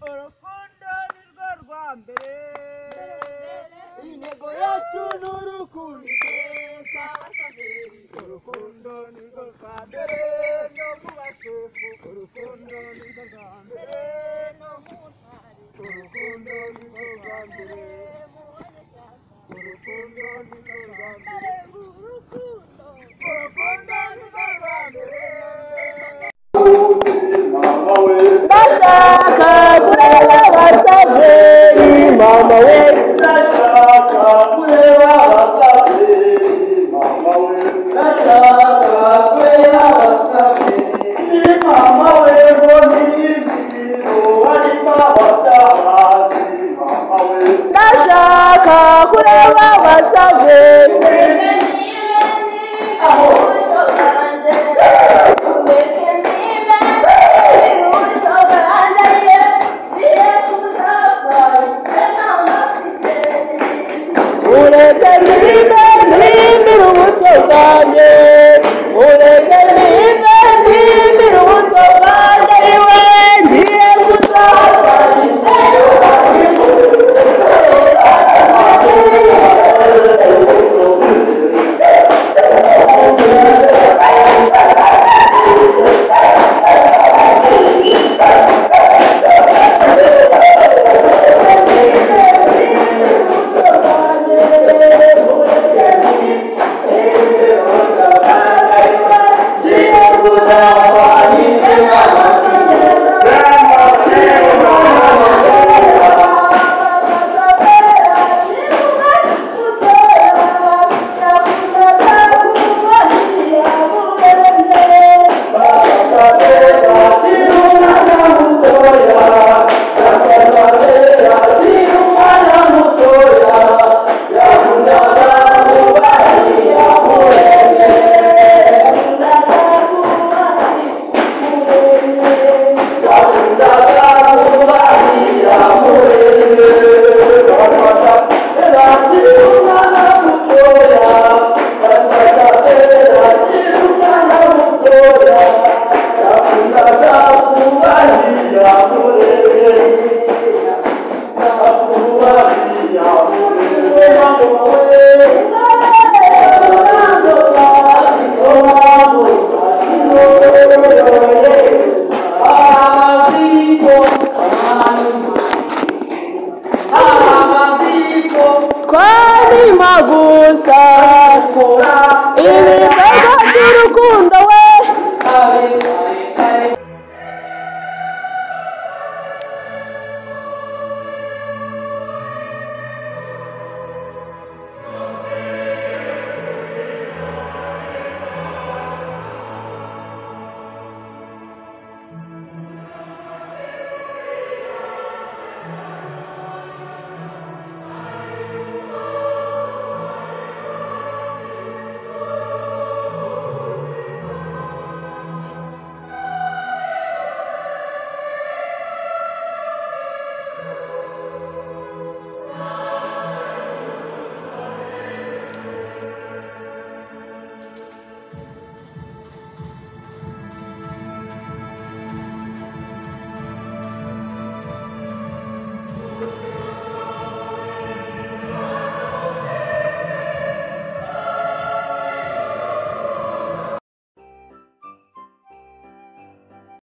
Urukundo ni rwo rwa mbere. Intego yacu ni urukundo iteka. Urukundo ni rwo rwa mbere no mu bashefu. Urukundo ni rwo rwa mbere no mu ntwari. Urukundo ni rwo rwa mbere. Urukundo ni rwo rwa mbere. Urukundo ni rwo rwa mbere. Ndashaka kureba abasaveri mama we. Ndashaka kureba abasaveri mama we. Ndashaka kureba abasaveri mama we. Ngo nibiro ariko abatahazi mama we. Ndashaka kureba abasaveri. Ureke ndirimbe ndirimbire ubuto bwanjye. Ureke ndirimbe ndirimbire ubuto bwanjye iwe ngiye kuzapfa. Kwari magusa ibikorwa by'urukundo.